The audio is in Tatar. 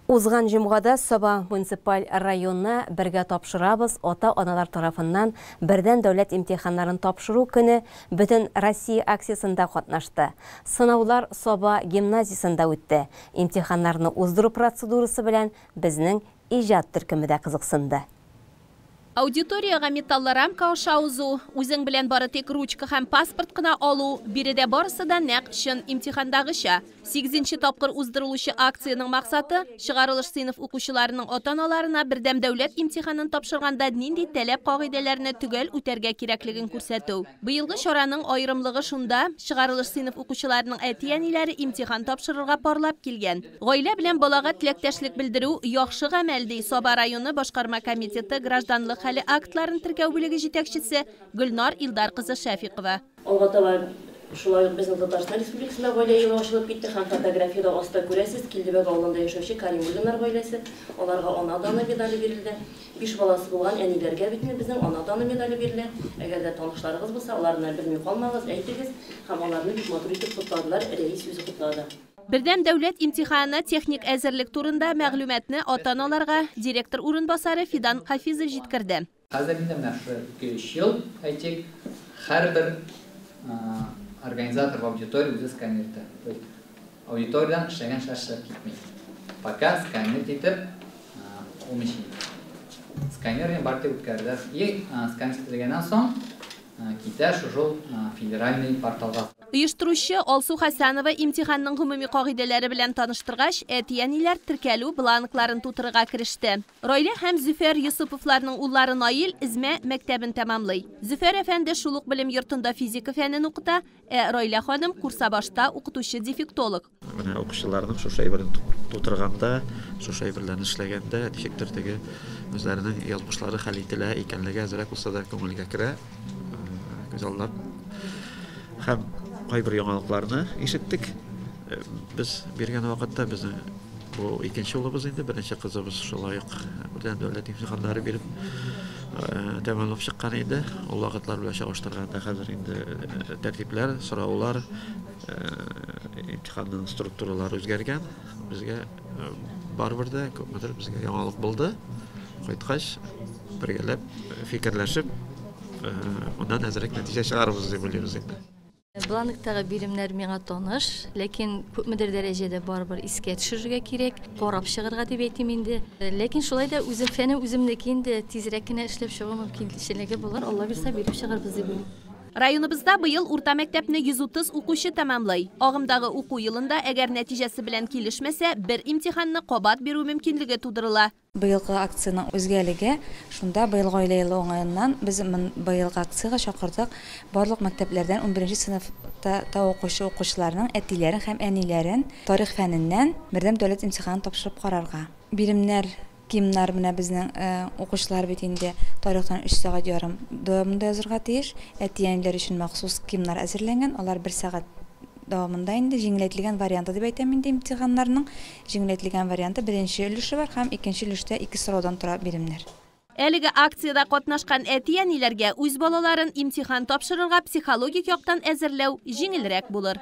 Узган җомгада Саба муниципаль районы «Бергә тапшырабыз» ата-аналар тарафыннан бердәм дәүләт имтиханнарын тапшыру көне бөтен Россия акциясендә катнашты. Сынаулар Саба гимназиясендә үтте. Имтиханнарны уздыру процедурасы белән безнең иҗат төркеме дә кызыксынды. Аудиториягә металлы рамка аша узу, үзең белән бары тик ручка һәм паспорт кына алу, биредә барысы да нәкъ чын имтихандагыча. 8нче тапкыр уздырылучы акциянең максаты чыгарылыш сыйныф укучыларының ата-аналарына бердәм дәүләт имтиханын тапшырганда нинди таләп кагыйдәләрне төгәл үтәргә кирәклеген күрсәтү. Быелгы чараның аерымлыгы шунда, чыгарылыш сыйныф укучыларының әти-әниләре имтихан тапшырырга парлап килгән. Гаилә белән балага теләктәшлек белдерү яхшы гамәл, ди Саба районы башкарма комитеты гражданлык хәле актларын теркәү бүлеге җитәкчесе Гөлнар Илдар кызы Шәфикова. Алга таба шулай ук безнең Татарстан Республикасында гаилә елы ачылып китте һәм фотографиядә аста күрәсез, Килдебәк авылында яшәүче Каримуллиннар гаиләсе, аларга Ана даны медале бирелде. 5 баласы булган әниләргә бит инде безнең Ана даны медале бирелә. Әгәр дә танышларыгыз булса, аларны белми калмагыз, әйтегез һәм аларны бик матур итеп котладылар, рәис үзе котлады. Бердәм дәүләт имтиханына техник әзерлек турында мәгълүматны ата-аналарга директор урынбасары Фидан Хафизов җиткерде. Хәзер инде менә шушы 2-3 ел, әйтик, һәрбер организатор в аудитории үзе сканер итә. То есть аудиториядан эшләгән эшләр чыгып китми. Пока сканер итеп булмый. Сканерне бар дип үткәрделәр. И сканер ителгәннән соң китә шул федеральный порталга. Оештыручы Алсу Хасанова имтиханның гомуми кагыйдәләре белән таныштыргач, әти-әниләр теркәлү бланкларын тутырырга кереште. Райлә һәм Зөфәр Юсуповларның уллары Наил Эзмә мәктәбен тәмамлый. Зөфәр әфәнде шул ук белем йортында физика фәнен укыта, ә Райлә ханым Курсабашта укытучы-дефектолог. Менә укучыларның шушы әйберне тутырганда, шушы әйберләрне эшләгәндә, ничектер теге үзләренең язмышлары хәл ителә икәнлеге әзрәк булса да күңелгә керә. Күз алдап. Һәм кайбер яңалыкларны ишеттек. Без биргән вакытта безнең бу икенче улыбыз инде, беренче кызыбыз шулай ук бердәм дәүләт имтиханнары биреп тәмамлап чыккан иде. Ул вакытлар белән чагыштырганда хәзер инде тәртипләр, сораулар, имтиханның структуралары үзгәргән. Безгә барыбер дә күпмедер безгә яңалык булды. Кайткач бергәләп фикерләшеп, моннан әзрәк нәтиҗә чыгарырбыз дип уйлыйбыз инде. Бланктагы биремнәр миңа таныш, ләкин күпмедер дәрәҗәдә барыбер искә төшерергә кирәк, карап чыгарга дип әйтим инде. Ләкин шулай да үзем фәне үземнеке инде тизрәк кенә эшләп чыгу мөмкинчелеге булыр, Алла бирсә биреп чыгарбыз дип уйлыйм. Районыбызда быел урта мәктәпне 130 укучы тәмамлый. Агымдагы уку елында әгәр нәтиҗәсе белән килешмәсә, бер имтиханны кабат бирү мөмкинлеге тудырыла. Быелгы акциянең үзгәлеге шунда, быел гаилә елы уңаеннан без быелгы акциягә чакырдык барлык мәктәпләрдән 11 сыйныфта та укучы укучыларның әтиләрен һәм әниләрен тарих фәненнән бердәм дәүләт имтиханын тапшырып карарга. Биремнәр, кимнәр менә безнең укучылар бит инде тарихтан 3 сәгать ярым дәвамында язырга тиеш. Әти-әниләр өчен махсус кимнәр әзерләнгән, алар 1 сәгать дәвамында инде җиңеләйтелгән варианты дип әйтәм инде имтиханнарның җиңеләйтелгән варианты беренче өлеше бар һәм икенче өлештә 2 сораудан тора биремнәр. Әлеге акциядә катнашкан әти-әниләргә үз балаларын имтихан тапшырырга психологик яктан әзерләү җиңелрәк булыр.